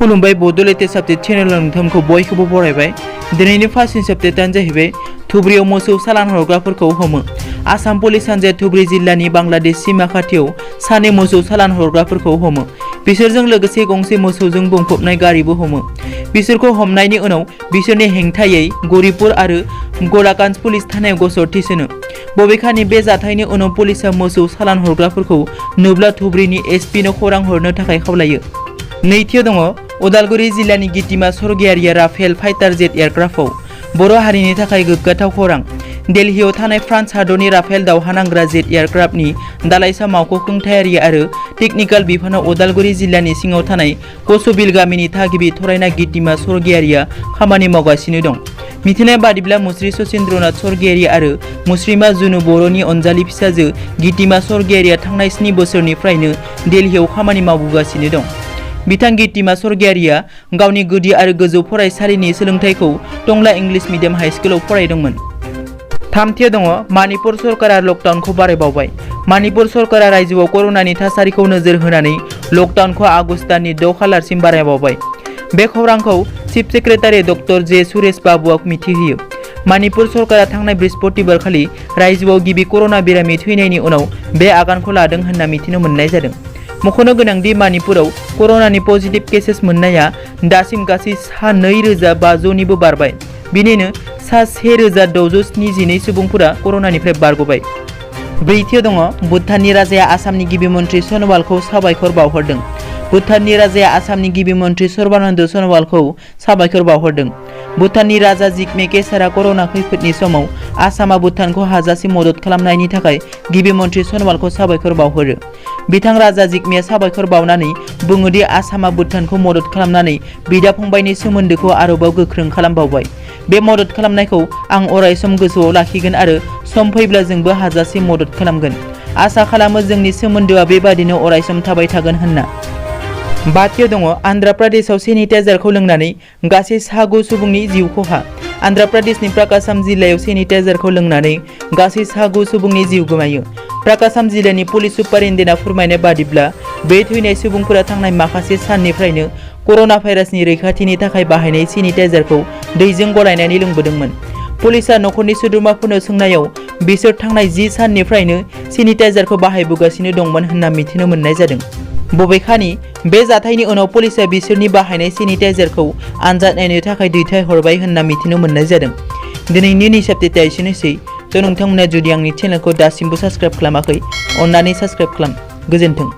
खुलुमबाय Bodoland subject channel नोंथांखौ बयखौबो बरायबाय। दिनैनि फार्स्ट साबजेक्टआनो जाहैबाय धुबुरीयाव मोसौ सालान हरग्राफोरखौ हमो। आसाम पुलिस हान्जाया धुबुरी जिल्लानि बांलादेश सीमा खाथियाव सानै मोसौ सालान हरग्राफोरखौ हमो। बिसोरजों लोगोसे गंसे मोसौजों बुंफबनाय गारिबो हमो। बिसोरखौ हमनायनि उनाव बिसोरनि हेंथायै गरिबपुर आरो गलाकान्द पुलिस थानायाव गसर थिसनो। बबेखानि बे जाथायनि उनाव पुलिसआ मोसौ सालान हरग्राफोरखौ नुब्ला धुबुरीनि एसपीनो खौरां हरनो थाखाय खावलायो। नैथियाव दङ उदालगुरि जिल्लानि गितिमा स्वर्गीयारिया राफेल फाइटार जेट एयारक्राफ्टआव बर' हारिनि थाखाय गोग्गाथाव खौरां। दिल्लीयाव थानाय फ्रान्स हादरनि राफेल दावहा नांग्रा जेट एयारक्राफ्टनि दालाइसा मावख' खुंथायारि आरो टेकनिकेल बिफानाव उदालगुरि जिल्लानि सिङाव थानाय कसुबिल गामिनि थागिबि थरायना गितिमा स्वर्गीयारिया खामानि मावगासिनो दं। मिथिनाय बादिब्ला मुस्रि सचिन्द्रनाथ स्वर्गीयारि आरो मुस्रिमा जुनु बर'नि अनजालि फिसाजो गितिमा स्वर्गीयारिया थांनाय 7 बोसोरनिफ्रायनो दिल्लीयाव खामानि मावबोगासिनो दं। बिथां गितिमा स्वर्गीयारिया गावनि गुदि आरो गोजौ फरायसालिनि सोलोंथाइखौ टंला इंलिश मिडियाम हाइस्कुलाव फरायदोंमोन। थामथियाव दङ मणिपुर सरकारा लकडाउनखौ बारायबावबाय। मणिपुर सरकारा रायजोआव कर'नानि थासारिखौ नोजोर होनानै लकडाउनखौ आगस्त दाननि 6 खालारसिम बारायबावबाय। बे खौरांखौ चिफ सेक्रेटारि डक्टर जे सुरेश बाबुआ मिथिहोयो। मणिपुर सरकारा थांनाय बृहस्पतिबार खालि रायजोआव गिबि कर'ना बेरामि थैनायनि उनाव बे आगानखौ लादों होनना मिथिनो मोननाय जादों। मख'नो गोनांदि मणिपुराव कर'नानि पजिटिभ केसेस मोननाया दासिम गासै सा 2500निबो बारबाय। बिनिनो सा 1672 सुबुंफोरा कर'नानिफ्राय बारग'बाय। ब्रैथियाव दङ भुटाननि राजाया आसामनि गिबि मन्त्रि सन'वालखौ साबायखर बावहरदों। भुटाननि राजाया आसामनि गिबि मन्त्रि सर्बानन्द सन'वालखौ साबायखर बावहरदों। भुटाननि राजा जिग्मे केसारा कर'ना खैफोदनि समाव आसामा भुटानखौ हाजासे मदद खालामनायनि थाखाय गिबि मन्त्रि सन'वालखौ साबायखर बावहरो। बिथां राजा जिग्मेया साबायखर बावनानै बुङोदि आसामा भुटानखौ मदद खालामनानै बिदा फंबायनि सोमोन्दोखौ आरोबाव गोख्रों खालामबावबाय। बे मदद खालामनायखौ आं अरायसम गोसोआव लाखिगोन आरो सम फैब्ला जोंबो हाजासे मदद खालामगोन। आसा खालामो जोंनि सोमोन्दोआ बेबादिनो अरायसम थाबाय थागोन होनना। बाथियाव दङ आन्ध्र प्रदेशआव सेनिटाइजारखौ लोंनानै गासै सा 9 सुबुंनि जिउ खहा। आन्ध्र प्रदेशनि प्रकाशम जिल्लायाव सेनिटाइजारखौ लोंनानै गासै सा 9 सुबुंनि जिउ गोमायो। प्रकाशम जिल्लानि पुलिस सुपारिनटेन्डेन्टआ फोरमायनाय बादिब्ला बे थैनाय सुबुंफोरा थांनाय माखासे साननिफ्रायनो कर'ना भाइरासनि रैखाथिनि थाखाय बाहायनाय सेनिटाइजारखौ दैजों गलायनानै लोंबोदोंमोन। पुलिसआ नखरनि सोद्रोमाफोरनो सोंनायाव बिसोर थांनाय 10 साननिफ्रायनो सेनिटाइजारखौ बाहायबोगासिनो दंमोन होनना मिथिनो मोननाय जादों। बबेखानि बे जाथायनि उनाव पुलिसआ बिसोरनि बाहायनाय सेनिटाइजारखौ आनजाद नायनो थाखाय दैथायहरबाय होनना मिथिनो मोननाय जादों। दिनैनि निउस आपडेटआ एसेनोसै। नोंथांमोना जुदि आंनि चेनेलखौ दासिमबो साबस्क्राइब खालामाखै अन्नानै साबस्क्राइब खालाम। गोजोन्थों।